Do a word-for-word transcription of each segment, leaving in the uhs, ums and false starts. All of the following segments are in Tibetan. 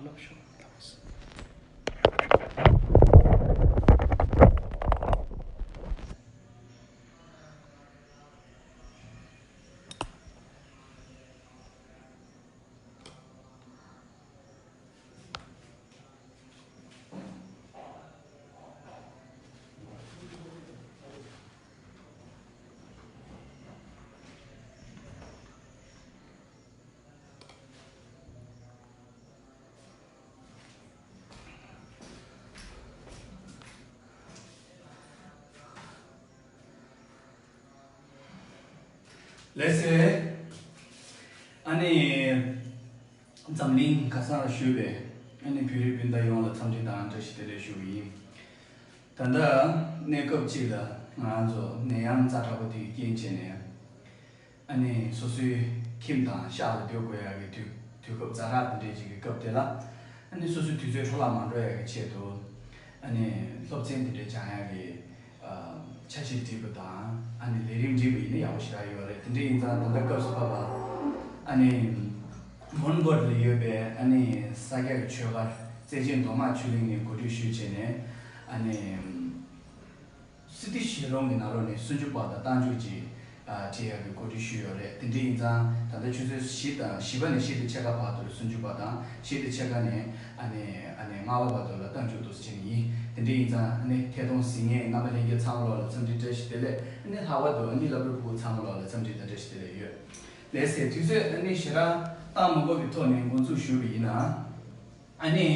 ལབ་ཤོག་ལབ། ལགས་སོ། ཨ་ནི། འཛམ་གླིང་ག་ས་ལ་བཞུགས་པའི་ཨ་ནི་བོད་རིགས་སྤུན་ཟླ་ཡོངས་ལ་འཚམས་འདྲི་དང་བཀྲ་ཤིས་བདེ་ལེགས་ཞུ་གི་ཡིན། ད་ལྟ་གནས་སྐབས་གཅིག་ལ་ང་རང་ཚོ་ནད་ཡམས་ཛ་དྲག་པོ་དེ་གི་རྐྱེན་བྱས་ནས། ཨ་ནི་སོ་སོའི་ཁྱིམ་དང་ཤག་ལ་སྡོད་དགོས་ཡག་གི་དུས་དུས་སྐབས་ཛ་དྲག་དེ་འདྲས་ཅིག་གི་སྐབས་དེ་ལ། ཨ་ནི་སོ་སོའི་དུས་ཚོད་འཕྲོ་བརླག་མ་འགྲོ་ཡག་གི་ཆེད་དུ། ཨ་ནི་སློབ་ཚན་དེ་འདྲས་སྦྱང་ཡག་གི་ཨ་འཆར་གཞི་བསྒྲིགས་པ་དང་། ཨ་ནི་ལས་རིམ་བསྒྲིགས་པ་ཡིན་ན་ཡག་པོ་ཞེ་དྲག་ཡོད་རེད། དེ་འདྲས་ཡིན་ཙང་ད་ལྟ་སྐབས་སུ་བབས་པ། ཨ་ནི་མོན་གྷོ་ལ་ཡོད་པའི་ཨ་ནི་ས་སྐྱ་གི་ཆོས་སྒར་བརྩེ་ཆེན་རྡོ་དམར་ཆོས་གླིང་ནས་གོ་སྒྲིག་ཞུས་བྱས་ནས། ཨ་ནི། སི་ཏི་བྱེ་རོང་གི་ནང་ལོགས་ནས་སུམ་ཅུ་པ་དང་རྟགས་འཇུག་ཅིག་ཨ་བྲིས་ཡག་གི་གོ་སྒྲིག་ཞུས་ཡོད་རེད། དེ་འདྲ་ཡིན་ཙང་ད་ལྟ་ཆུ་ཚོད་བཞི་དང་བཞི་པ་ནས་བཞི་དང་ཕྱེད་ཀ་བར་དུ་ལ་སུམ་ཅུ་པ་དང་། བཞི་དང་ཕྱེད་ཀ་ནས་ཨ་ནི་ཨ་ནི་ལྔ་པ་བར་དུ་ལ་རྟགས་འཇུག་འདུག་སེ་བྱས་ནས་ཡིན། དེ་འདྲ་ཡིན་ཙང་ཨ་ནི་ཐད་གཏོང་གཟིགས་མཁན་རྣམ་པ་ལྷན་རྒྱས་ཚང་མ་ལོགས་ལ་འཚམས་འདྲི་བཀྲ་ཤིས་བདེ་ལེགས། ཨ་ནི་ལྷག་པར་དུ་ཨ་ནི་སློབ་ཕྲུག་ཕྲུ་གུ་ཚང་མ་ལོགས་ལ་འཚམས་འདྲི་དང་བཀྲ་ཤིས་བདེ་ལེགས་ཡོད། ལགས་སེ། དུས་ཚོད་ཨ་ནི་ཞེ་དྲག་བཏང་མ་དགོས་པའི་ཐོག་ནས་འགོ་འཛུགས་ཞུས་པ་ཡིན་ན། ཨ་ནི།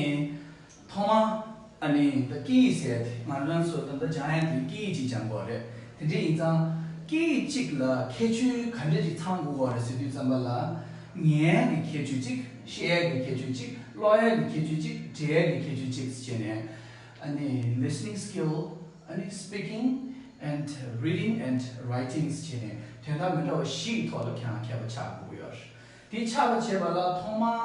ཐོག་མ། ཨ་ནི་ད་སྐད་ཡིག་ཟེར་དེ་ང་རང་ཚོ་ད་ལྟ་སྦྱང་ཡག་དེ་སྐད་ཡིག་ཅིག་སྦྱང་དགོས་རེད། དེ་འདྲ་ཡིན་ཙང་སྐད་ཡིག་གཅིག་ལ་ཁྱད་ཆོས་ག་འདྲ་ཅིག་ཚང་དགོས་ཀྱི་རེད་ཟེར་དུས་ཙམ་པ་ལ། ཉན་ཡག་གི་ཁྱད་ཆོས་གཅིག་བཤད་ཡག་གི་ཁྱད་ཆོས་གཅིག་ཀློག་ཡག་གི་ཁྱད་ཆོས་གཅིག་འབྲི་ཡག་གི་ཁྱད་ཆོས་གཅིག་བྱས་ནས། ཨ་ནི་listening skill། ཨ་ནི་speaking and reading and writing བྱས་ནས་དོན་དག་མི་འདྲ་བ་བཞི་ཡི་ཐོག་ལ་ཁྱེད་རང་མཁས་པ་ཆགས་དགོས་ཀྱི་ཡོད་རེད། དེ་ཆགས་པ་བྱེད་པ་ལ་ཐོག་མར་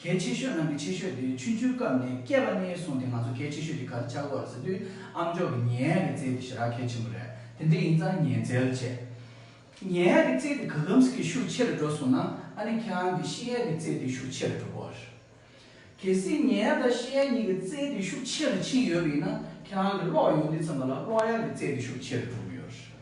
གལ་ཆེ་ཤོས་ནང་གི་ཆེ་ཤོས་དེ་ཆུང་ཆུང་སྐབས་ནས་སྐྱེས་པ་ནས་བཟུང་སྟེ་ང་ཚོ་གལ་ཆེ་ཤོས་དེ་ག་རེ་ཆགས་ཀྱི་ཡོད་རེད་ཟེར་དུས། ཨམ་ཅོག་གི་ཉན་ཡག་གི་རྩལ་དེ་ཞེ་དྲག་གལ་ཆེན་པོ་རེད། དེ་འདྲ་ཡིན་ཙང་ཉན་རྩལ་བྱས། ཉན་ཡག་གི་རྩལ་དེ་ག་གམ་ཞིག་གི་ཤུགས་ཆེ་རུ་འགྲོ་སོང་ན། ཨ་ནི་ཁྱེད་རང་གི་བཤད་ཡག་གི་རྩལ་དེ་ཤུགས་ཆེ་རུ་འགྲོ་གི་ཡོད་རེད། གལ་སྲིད་ཉན་ཡག་དང་བཤད་ཡག་གཉིས་ཀྱི་རྩལ་དེ་ཤུགས་ཆེ་རུ་ཕྱིན་ཡོད་པ་ཡིན་ན། ཁྱེད་རང་གི་ཀློག་ཡོང་དུས་ཙམ་པ་ལ་ཀློག་ཡག་གི་རྩལ་དེ་ཤུགས་ཆེ་རུ་འགྲོ་གི་ཡོད་རེད།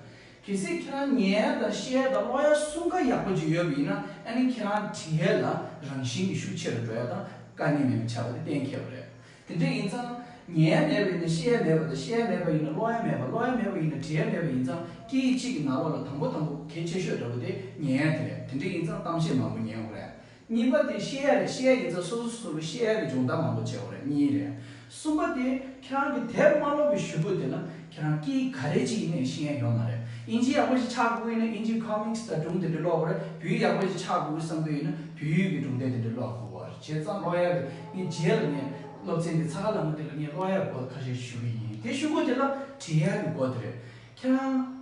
གལ་སྲིད་ཁྱེད་རང་ཉན་ཡག་དང་བཤད་ཡག་དང་ཀློག་ཡག་གསུམ་ཀ་ཡག་པོ་ཅིག་ཡོད་པ་ཡིན་ན། ཨ་ནི་ཁྱེད་རང་འབྲི་ཡག་ལ་རང་བཞིན་གྱིས་ཤུགས་ཆེ་རུ་འགྲོ་ཡག་དང་དཀའ་ངལ་མེད་པ་ཆགས་པ་དེ་གཏན་འཁེལ་བ་རེད། དེ་འདྲ་ཡིན་ཙང་ཉན་ཡག་མེད་པ་ཡིན་ན་བཤད་ཡག་མེད་པ་དང་། བཤད་ཡག་མེད་པ་ཡིན་ན་ཀློག་ཡག་མེད་པ། ཀློག་ཡག་མེད་པ་ཡིན་ན་འབྲི་ཡག་མེད་པ་ཡིན་ཙང་། སྐད་ཡིག་གཅིག་གི་ནང་ལོགས་ལ་དང་པོ་དང་པོ་གལ་ཆེ་ཤོས་འདྲ་པོ་དེ་ཉན་ཡག་དེ་རེད། དེ་འདྲ་ཡིན་ཙང་གཏམ་བཤད་མང་པོ་ཉན་དགོས་རེད། གཉིས་པ་དེ་བཤད་ཡག་རེད། བཤད་ཡག་ཡིན་ཙང་སོ་སོ་སོ་སོ་གི་བཤད་ཡག་གི་སྦྱོང་བརྡར་མང་པོ་བྱེད་དགོས་རེད། གཉིས་རེད། གསུམ་པ་དེ་ཁྱེད་རང་གིས་དེབ་མ་ཀློག་པའི་གཞུག་གུ་དེ་ལ་ཁྱེད་རང་སྐད་ཡིག་ག་རེ་ཅིག་ཡིན་ནའི་ཤེས་ཡག་ཡོད་མ་རེད། དབྱིན་ཇི་ཡག་པོ་ཞིག་ཆགས་དགོས་ཡིན་ན་དབྱིན་ཇིའི་ཀོ་མིག་སི་དང་སྒྲུང་དེ་འདྲ་ཀློག་དགོས་རེད། བོད་ཡིག་ཡག་པོ་ཞིག་ཆགས་དགོས་བསམ་གྱི་ཡོད་ན་བོད་ཡིག་གི་སྒྲུང་དེབ་དེ་འདྲ་ཀློག་དགོས་པ་རེད། བྱས་ཙང་ཀློག་ཡག་གི་ངས་རྗེས་ལ་ངས་སློབ་ཚན་དེ་ཚ་ཁ་ལ་མ་དེ་ལ་ངས་ཀློག་ཡག་གི་སྐོར་ཁ་ཤས་ཞུ་གི་ཡིན། དེ་གཞུག་གུ་དེ་ལ་འབྲི་ཡག་གི་སྐོར་དེ་རེད། ཁྱེད་རང་།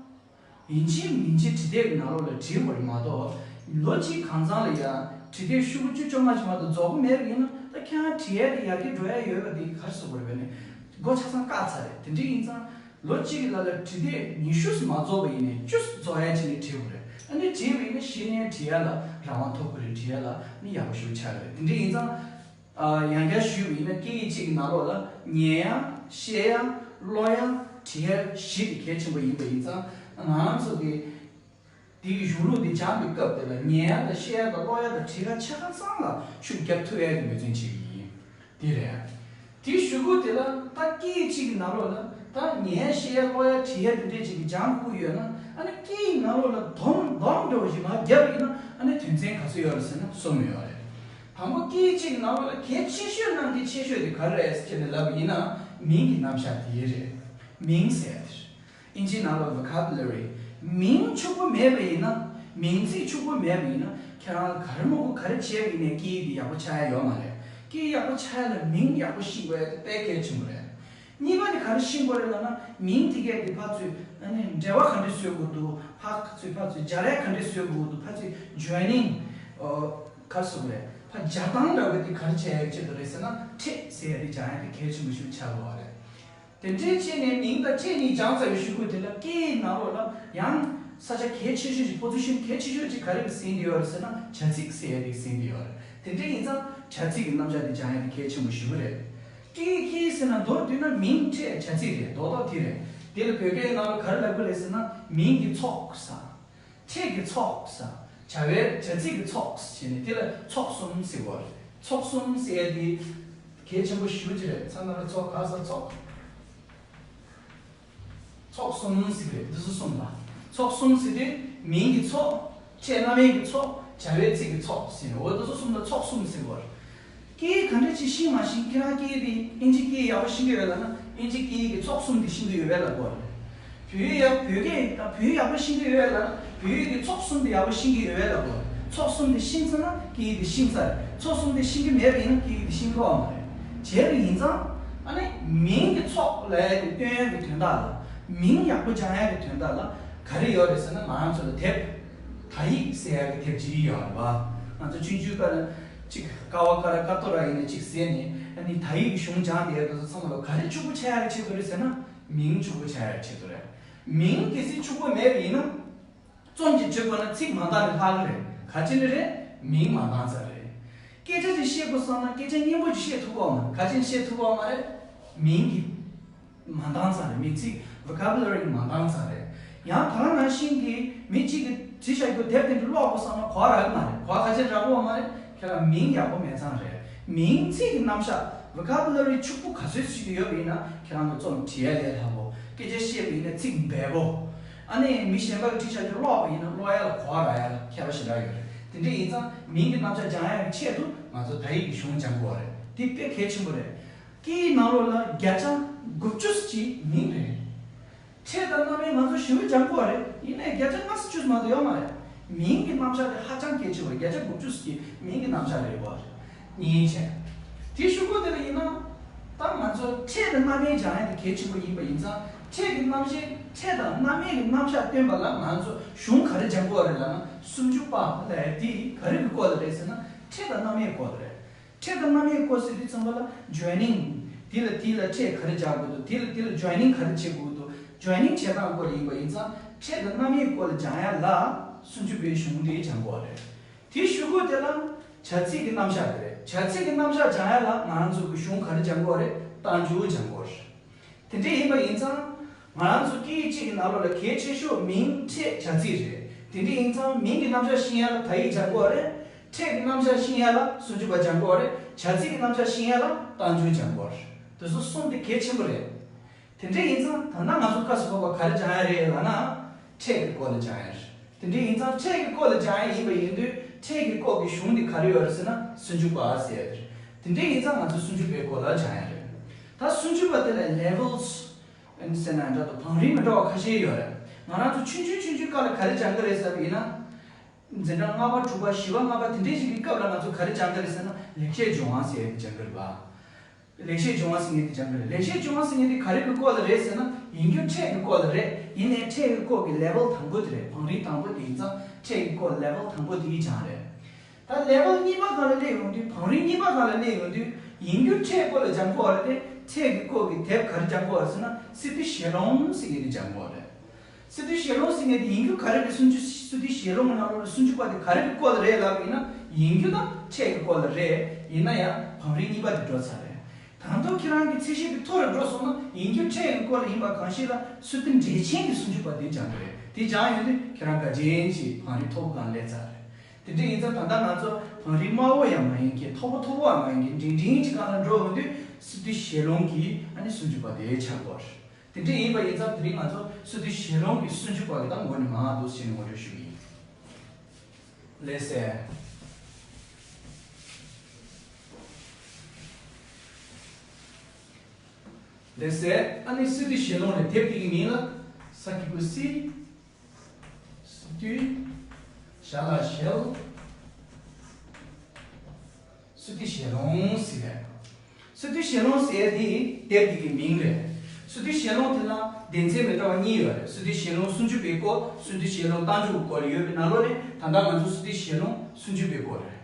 ཡིན་གཅིག་མིན་གཅིག་བྲིས་དེབ་ཀྱི་ནང་ལོགས་ལ་བྲིས་དགོས་རེད་མ་གཏོགས། ལོ་གཅིག་གང་ཚང་ལ་ཡ་བྲིས་དེབ་ཤོག་གུ་བཅུ་བཅོ་ལྔ་ཞིག་མ་གཏོགས་རྫོགས་པ་མེད་པ་ཡིན་ན། ད་ཁྱེད་རང་བྲིས་ཡག་དེ་ཡར་རྒྱས་འགྲོ་ཡག་ཡོད་པ་དེ་ག་རེ་ཟེར་དགོས་རེད། བས་ནས་སྒོ་ཆ་ཚང་བཀག་ཚར་རེད། དེ་འདྲ་ཡིན་ཙང་ལོ་གཅིག་གི་ལ་ལ་བྲིས་དེབ་ཉི་ཤུ་ཙམ་མ་རྫོགས་པ་ཡིན་ནའི་བཅུ་ཙམ་རྫོགས་ཡག་ཅིག་ནས་བྲིས་དགོས་རེད། ཨ་ནི་བྲིས་པ་ཡིན་ན་གཞི་ནས་བྲིས་ཡག་ལ་རང་དབང་ཐོབ་ཀྱི་རེད། བྲིས་ཡག་ལ་ནི་ཡག་པོ་ཞེ་པོ་ཆགས་ཀྱི་རེད། དེ་འདྲ་ཡིན་ཙང་། ཨ། ཡང་བསྐྱར་ཞུས་པ་ཡིན་ན་སྐད་ཡིག་གཅིག་གི་ནང་ལོགས་ལ་ཉན་ཡག་བཤད་ཡག་ཀློག་ཡག་འབྲི་ཡག་བཞི་དེ་གལ་ཆེན་པོ་ཡིན་པ་ཡིན་ཙང་། ང་རང་ཚོ་གི་དེ་གི་གཞུང་ལུགས་དེ་སྦྱངས་པའི་སྐབས་དེ་ལ་ཉན་ཡག་དང་བཤད་ཡག་དང་ཀློག་ཡག་དང་འབྲི་ཡག་ཆ་ཚང་ལ་ཤུགས་རྒྱབ་ཐུབ་ཡག་གི་འབད་བརྩོན་བྱེད་ཀྱི་ཡིན། དེ་རེད། དེའི་གཞུག་གུ་དེ་ལ་ད་སྐད་ཡིག་གཅིག་གི་ནང་ལོགས་ལ་ད་ཉན་ཡག་བཤད་ཡག་ཀློག་ཡག་འབྲི་ཡག་དེ་འདྲས་ཅིག་གི་སྦྱང་དགོས་ཡོད་ན། ཨ་ནི་སྐད་ཡིག་ནང་ལོགས་ལ་སྡོམ་སྡོམ་འདྲ་བོ་ཞིག་མར་བརྒྱབ་ཡིན་ན། ཨ་ནི་དོན་ཚན་ག་ཚོད་ཡོད་རེད་ཟེར་ན་གསུམ་ཡོད་རེད། དང་པོ་སྐད་ཡིག་གཅིག་གི་ནང་ལོགས་ལ་གལ་ཆེ་ཤོས་ནང་གི་ཆེ་ཤོས་དེ་ག་རེ་རེད་ཟེར་ནས་ལབ་ཡིན་ན། མིང་གི་རྣམ་གཞག་དེ་རེད། མིང་ཟེར་ཡག་དེ་རེད། དབྱིན་ཇིའི་ནང་ལ་vocabulary། མིང་ཕྱུག་པོ་མེད་པ་ཡིན་ན། མིང་ཚིག་ཕྱུག་པོ་མེད་པ་ཡིན་ན། ཁྱེད་རང་ག་རེ་མང་པོ་ག་རེ་བྱས་པ་ཡིན་ནའི་སྐད་ཡིག་དེ་ཡག་པོ་ཆགས་ཡག་ཡོད་མ་རེད། སྐད་ཡིག་ཡག་པོ་ཆགས་ཡག་ལ་མིང་ཡག་པོ་ཤེས་དགོས་ཡག་དེ་དཔེ་གལ་ཆེན་པོ་རེད། གཉིས་པ་དེ་ག་རེ་ཤེས་དགོས་རེད་ལབ་ན། མིང་དེ་གས་དེ་ཕར་ཚུར་ཨ་ནི་འབྲེལ་བ་ག་འདྲས་བཟོ་དགོས་འདུག་ཕར་ཚུར་ཕར་ཚུར་སྦྱར་ཡག་ག་འདྲས་བཟོ་དགོས་འདུག་ཕར་ཚུར་joining། ཨོ། ག་རེ་ཟེར་དགོས་རེད། ཕར་སྦྱར་སྟངས་འདྲ་བོ་དེ་ག་རེ་བྱེད་ཡག་ཆེད་དུ་རེད་ཟེར་ན། ཕྲད་ཟེར་ཡག་དེ་སྦྱང་ཡག་དེ་གལ་ཆེན་པོ་ཞིག་ཆགས་དགོས་པ་རེད། དེ་འདྲའི་བྱས་ནས་མིང་དང་ཕྲད་གཉིས་སྦྱངས་ཚར་བའི་གཞུག་གུ་དེ་ལ་སྐད་ཡིག་ནང་ལོགས་ལ་ཡང་ས་ཆ་གལ་ཆེ་ཤོས་ཤིག position གལ་ཆེ་ཤོས་ཅིག་ག་རེ་གིས་ཟིན་བསྡད་ཡོད་རེད་ཟེར་ན། བྱ་ཚིག་ཟེར་ཡག་དེ་གིས་ཟིན་བསྡད་ཡོད་རེད། དེ་འདྲ་ཡིན་ཙང་ བྱ་ཚིག་གི་རྣམ་གཞག་དེ་སྦྱང་ཡ་དེ་གལ་ཆེན་པོ་ཞེ་པོ་རེད། ཀྱིས་ཀྱིས་ཟེར་ན་མདོར་བསྡུས་ན་མིང་ཕྲད་བྱ་ཚིག་རེད། རྡོག་རྡོག་དེ་རེད། དེ་ལ་བོད་སྐད་ནང་ལ་ག་རེ་ལབ་ཀྱི་རེད་ཟེར་ན་མིང་གི་ཚོགས་ཟེར། ཕྲད་ཀྱི་ཚོགས་ཟེར། བྱ་བའི་བྱ་ཚིག་གི་ཚོགས་ཟེར་ནས་དེ་ལ་ཚོགས་གསུམ་ཟེར་བ་རེད། ཚོགས་གསུམ་ཟེར་ཡ་དེ་གལ་ཆེན་པོ་ཞེ་པོ་ཅིག་རེད། ཚང་མ་ལ་ཚོགས་ག་ས་ཚོགས། ཚོགས་གསུམ་ཟེར་གི་རེད། འདི་ཚོ་གསུམ་ལ། ཚོགས་གསུམ་ཟེར་དུས་མིང་གི་ཚོགས། ཕྲད་རྣམ་དབྱེ་གི་ཚོགས། བྱ་བའི་ཚིག་གི་ཚོགས་ཟེར་ནས་འོ་འདི་ཚོ་གསུམ་ལ་ཚོགས་གསུམ་ཟེར་བ་རེད། སྐད་ཡིག་ག་འདྲ་ཅིག་ཤེས་མ་ཤེས། ཁྱེད་རང་སྐད་ཡིག་དེ་ཨིན་ཇི་སྐད་ཡིག་ཡག་པོ་ཤེས་ཀྱི་ཡོད་ལབ་ན་ཨིན་ཇི་སྐད་ཡིག་གི་ཚོགས་གསུམ་དེ་ཤེས་ཀྱི་ཡོད་པས་ལབ་དགོས་རེད། བོད་ཡིག་ཡག་བོད་སྐད་ཡིག་དང་བོད་ཡིག་ཡག་པོ་ཤེས་ཀྱི་ཡོད་པས་ལབ་ན་བོད་ཡིག་གི་ཚོགས་གསུམ་དེ་ཡག་པོ་ཤེས་ཀྱི་ཡོད་པས་ལབ་དགོས་རེད། ཚོགས་གསུམ་དེ་ཤེས་ཚར་ན་སྐད་ཡིག་དེ་ཤེས་ཚར་རེད། ཚོགས་གསུམ་དེ་ཤེས་ཀྱི་མེད་པ་ཡིན་ན་སྐད་ཡིག་དེ་ཤེས་ཀྱི་ཡོད་མ་རེད། བྱས་པ་ཡིན་ཙང་ཨ་ནི་མིང་གི་ཚོགས་ལབ་ཡ་དེ་སྟོན་ཡ་གི་དོན་དག་ལ། མིང་ཡག་པོ་སྦྱང་ཡ་གི་དོན་དག་ལ་ག་རེ་ཡོད་རེད་ཟེར་ན་ང་རང་ཚོ་ལ་དེབ། དག་ཡིག་ཟེར་ཡ་གི་དེབ་ཅིག་ཡོད་རེད་བ། ང་ཚོ་ཆུང་ཆུང་སྐབས་ལ་ཅིག་ཀ་བ་ཀ་ར་ཀ་ཏོ་ར་ཡིན་ན་ཅིག་ཟེར་ནས་ཨ་ནི་དག་ཡིག་གི་གཞུང་སྦྱངས་བསྡད་ཡ་དེ་ཚོ་ཚང་མ་ལ་ག་རེ་ཕྱུག་པོ་ཆགས་ཡ་གི་ཆེད་དུ་རེད་ཟེར་ན་མིང་ཕྱུག་པོ་ཆགས་ཡ་གི་ཆེད་དུ་རེད། མིང་གལ་སྲིད་ཕྱུག་པོ་མེད་པ་ཡིན་ན། རྩོམ་གྱི་བྲིས་པ་ན་ཚིག་མ་འདང་ནས་ལྷག་གི་རེད། ག་ཅི་ནས་རེད། མིང་མ་འདང་ཙང་རེད། སྐད་ཆ་ཅིག་བཤད་དགོས་བསམ་ན་སྐད་ཆ་སྙན་པོ་ཅིག་བཤད་ཐུབ་ཀྱི་ཡོད་མ་རེད། ག་ཅི་ནས་བཤད་ཐུབ་ཀྱི་ཡོད་མ་རེད། མིང་གི་མ་འདང་ཙང་རེད། མིང་ཚིག་vocabulary་མ་འདང་ཙང་རེད། ཡང་ད་ག་ནང་བཞིན་གྱི་མི་གཅིག་གིས་བྲིས་བཞག་རྒྱུ་དེབ་དེ་འདྲ་ཀློག་དགོས་བསམ་ན་གོ་བ་རག་གི་མ་རེད། གོ་བ་ག་ཅི་རག་གི་ཡོད་མ་རེད། ཁྱེད་རང་མིང་ཡག་པོ་མེད་ཙང་རེད། མིང་ཚིག་གི་རྣམ་གཞག་vocabulary་ཕྱུག་པོ་ག་ཚོད་ཅིག་ཡོད་པ་ཡིན་ན་ཁྱེད་རང་ཚོ་རྩོམ་བྲིས་ཡ་ལས་སླ་པོ། སྐད་ཆ་བཤད་པ་ཡིན་ན་ཚིག་འབེལ་པོ། ཨ་ནི་མི་གཞན་པ་གིས་བྲིས་བཞག་རྒྱུ་ཀློག་པ་ཡིན་ན་ཀློག་ཡ་ལ་གོ་བ་རག་ཡ་ལ་ཁྱད་པར་ཞེ་དྲག་ཡོད་རེད། དེ་འདྲ་ཡིན་ཙང་མིང་གི་རྣམ་གཞག་སྦྱང་ཡ་གི་ཆེད་དུ་ང་ཚོ་དག་ཡིག་གི་གཞུང་སྦྱང་དགོས་རེད། དེ་དཔེ་གལ་ཆེན་པོ་རེད། སྐད་ཡིག་ནང་ལོགས་ལ་བརྒྱ་ཆ་དགུ་བཅུ་ཅིག་མིང་རེད། ཕྲད་དང་རྣམ་དབྱེ་ང་ཚོ་ཞེ་པོ་སྦྱང་དགོས་རེད། ཡིན་ནའི་བརྒྱ་ཆ་ལྔ་བཅུ་མ་གཏོགས་ཡོད་མ་རེད། མིང་གི་རྣམ་གཞག་དེ་ཧ་ཅང་གལ་ཆེ་བ། བརྒྱ་ཆ་དགུ་བཅུ་ཞིག་མིང་གི་རྣམ་གཞག་རེད་བ། གཉིས་བྱས། དེ་ཞུ་སྒོ་དེ་ལ་ཡིན་ན། ད་ང་ཚོ་ཕྲད་དང་རྣམ་དབྱེ་སྦྱང་ཡ་དེ་གལ་ཆེན་པོ་ཡིན་པ་ཡིན་ཙང་ཕྲད་ཀྱི་རྣམ་གཞག་ཕྲད་དང་རྣམ་དབྱེ་གི་རྣམ་གཞག་སྟོན་པ་ལ་ང་ཚོ་གཞུང་ག་རེ་སྦྱང་དགོས་རེད་ལབ་ན་སུམ་ཅུ་པ་ལབ་ཡ་དེ་ག་རེ་གི་སྐོར་ལ་རེད་ཟེར་ན་ཕྲད་དང་རྣམ་དབྱེ་སྐོར་ལ་རེད། ཕྲད་དང་རྣམ་དབྱེ་སྐོར་ཟེར་དུས་ཙམ་པ་ལ་joining། དེ་ལ་དེ་ལ་ཕྲད་ག་རེ་སྦྱར་དགོས་འདུག་དེ་ལ་དེ་ལ་joining་ག་རེ་བྱེད་དགོས་འདུག joining་བྱེད་སྟངས་སྐོར་ཡིན་པ་ཡིན་ཙང་ཕྲད་དང་རྣམ་དབྱེ་སྐོར་ལ་སྦྱང་ཡ་ལ་སུམ་ཅུ་པའི་གཞུང་དེ་སྦྱང་དགོས་རེད། དེའི་གཞུག་གུ་དེ་ལ་བྱ་ཚིག་གི་རྣམ་གཞག་དེ་རེད། བྱ་ཚིག་གི་རྣམ་གཞག་སྦྱང་ཡ་ལ་ང་རང་ཚོ་གི་གཞུང་ག་རེ་སྦྱང་དགོས་རེད། རྟགས་འཇུག་སྦྱང་དགོས་རེད། དེ་འདྲ་ཡིན་པ་ཡིན་ཙང་། ང་རང་ཚོ་སྐད་ཡིག་གཅིག་གི་ནང་ལོགས་ལ་གལ་ཆེ་ཤོས་མིང་ཕྲད་བྱ་ཚིག་རེད། དེ་འདྲ་ཡིན་ཙང་མིང་གི་རྣམ་གཞག་ཤེས་ཡ་ལ་དག་ཡིག་སྦྱང་དགོས་རེད། ཕྲད་ཀྱི་རྣམ་གཞག་ཤེས་ཡ་ལ་སུམ་ཅུ་པ་སྦྱང་དགོས་རེད། བྱ་ཚིག་གི་རྣམ་གཞག་ཤེས་ཡ་ལ་རྟགས་འཇུག་སྦྱང་དགོས་རེད། དེ་ཚོ་གསུམ་དེ་གལ་ཆེན་པོ་རེད། དེ་འདྲ་ཡིན་ཙང་ད་ལྟ་ང་ཚོ་སྐབས་སུ་བབ་པ་ག་རེ་སྦྱང་ཡ་རེད་ལབ་ན། ཕྲད་ཀྱི་སྐོར་ལ་སྦྱང་ཡ་རེད། དེ་འདྲ་ཡིན་ཙང་ཕྲད་ཀྱི་སྐོར་ལ་སྦྱང་ཡ་ཡིན་པ་ཡིན་དུས་ཕྲད་ཀྱི་སྐོར་གྱི་གཞུང་འདི་ག་རེ་ཡོད་རེད་ཟེར་ན་སུམ་ཅུ་པ་ཟེར་ཡ་དེ་རེད། དེ་འདྲ་ཡིན་ཙང་ང་ཚོ་སུམ་ཅུ་པའི་སྐོར་ལ་སྦྱང་ཡ་རེད། ད་སུམ་ཅུ་པ་དེ་ལ་levels་ཟེར་ན་འདྲ་འདུག་བང་རིམ་མི་འདྲ་བ་ཁ་ཤས་ཡོད་རེད། ང་རང་ཚོ་ཆུང་ཆུང་ཆུང་ཆུང་སྐབས་ལ་ག་རེ་སྦྱང་གི་རེད་ཟེར་བ་ཡིན་ན། འཛིན་གྲྭ་ལྔ་པ་དྲུག་པ་བཞི་པ་ལྔ་པ་དེ་འདྲའི་ཞིག་གི་སྐབས་ལ་ང་ཚོ་ག་རེ་སྦྱང་གི་རེད་ཟེར་ན་ལེགས་བཤད་ལྗོན་དབང་ཟེར་ཡ་དེ་སྦྱང་གི་རེད་པ། ལེགས་བཤད་ལྗོན་དབང་ཟེར་མཁན་དེ་སྦྱང་གི་རེད། ལེགས་བཤད་ལྗོན་དབང་ཟེར་མཁན་དེ་ག་རེ་གི་སྐོར་ལ་རེད་ཟེར་ན་ཡིན་རྒྱུ་ཕྲད་ཀྱི་སྐོར་ལ་རེད། ཡིན་ནའི་ཕྲད་ཀྱི་སྐོར་གྱི་level་དང་པོ་དེ་རེད། བང་རིམ་དང་པོ་དེ་ཡིན་ཙང་ཕྲད་ཀྱི་སྐོར་level་དང་པོ་དེ་སྦྱང་རེད། ད་level་གཉིས་པ་སྒང་ལ་སླེབས་ཡོང་དུས་བང་རིམ་གཉིས་པ་སྒང་ལ་སླེབས་ཡོང་དུས་ཡིན་རྒྱུ་ཕྲད་སྐོར་ལ་སྦྱང་དགོས་པ་རེད་དེ་ཕྲད་ཀྱི་སྐོར་གྱི་དེབ་ག་རེ་སྦྱང་དགོས་པ་རེད་ཟེར་ན་སི་ཏུ་ཞལ་ལུང་ཟེར་མཁན་དེ་སྦྱང་དགོས་པ་རེད། སི་ཏུ་ཞལ་ལུང་ཟེར་མཁན་དེ་ཡིན་རྒྱུ་ག་རེ་རེད། སུམ་ཅུ་སི་ཏུ་ཞལ་ལུང་གི་ནང་ལོགས་ལ་སུམ་ཅུ་པ་དེ་ག་རེ་གི་སྐོར་ལ་རེད་ལབ་པ་ཡིན་ན་ཡིན་རྒྱུ་དང་ཕྲད་ཀྱི་སྐོར་ལ་རེད། ཡིན་ན་ཡང་བང་རིམ་གཉིས་པ་དེ་འགྲོ་ཚར་རེད། ད་དུང་ཁྱེད་རང་གི་ཚད་གཞི་དེ་མཐོ་རུ་འགྲོ་སོང་ན་ཡིན་རྒྱུ་ཕྲད་ཀྱི་སྐོར་ལ་ཡིན་པ་གང་ཞིག་ལ་སི་ཏུ་འགྲེལ་ཆེན་གྱི་སུམ་ཅུ་པ་དེ་སྦྱང་གི་རེད། དེ་སྦྱང་ཡོང་དུས་ཁྱེད་རང་དགའ་ཆེན་ཞིག་བང་རིམ་མཐོ་པོ་སྒང་སླེབས་ཚར་རེད། དེ་འདྲ་ཡིན་ཙང་ད་ལྟ་ང་ཚོ་བང་རིམ་དམའ་བོ་ཡང་མ་ཡིན་གྱི་མཐོ་པོ་མཐོ་པོ་ཡང་མ་ཡིན་གྱི་འབྲིང་འབྲིང་གི་སྒང་ལ་འགྲོ་ཡོང་དུས་སི་ཏུ་ཞལ་ལུང་གི་ཨ་ནི་སུམ་ཅུ་པ་དེ་ཆགས་དགོས་རེད། དེ་འདྲ་ཡིན་པ་ཡིན་ཙང་དེ་རིང་ང་ཚོ་སི་ཏུ་ཞལ་ལུང་གི་སུམ་ཅུ་པ་གི་ད་ངོ་ནས་མང་འདུག་ཟེར་ནས་ངོ་སྤྲོད་ཞུ་གི་ཡིན། ལགས་སེ། ལགས་སེ། ཨ་ནི་སི་ཏུ་ཞལ་ལུང་ལས་དེབ་དེ་གི་མིང་ལ་ས་ཀྱི་གུ་སི། སི་ཏུ། ཞ་ལ་ཞལ། སི་ཏུ་ཞལ་ལུང་ཟེར་རེད། སི་ཏུ་ཞལ་ལུང་ཟེར་དེ་དེབ་དེ་གི་མིང་རེད། སི་ཏུ་ཞལ་ལུང་དེ་ལ་སྡེ་ཚན་མི་འདྲ་བ་གཉིས་ཡོད་རེད། སི་ཏུ་ཞལ་ལུང་སུམ་ཅུ་པའི་སྐོར། སི་ཏུ་ཞལ་ལུང་རྟགས་འཇུག་གི་སྐོར་ཡོད་པའི་ནང་ལོགས་ནས་ད་ལྟ་ང་ཚོ་སི་ཏུ་ཞལ་ལུང་སུམ་ཅུ་པའི་སྐོར་རེད།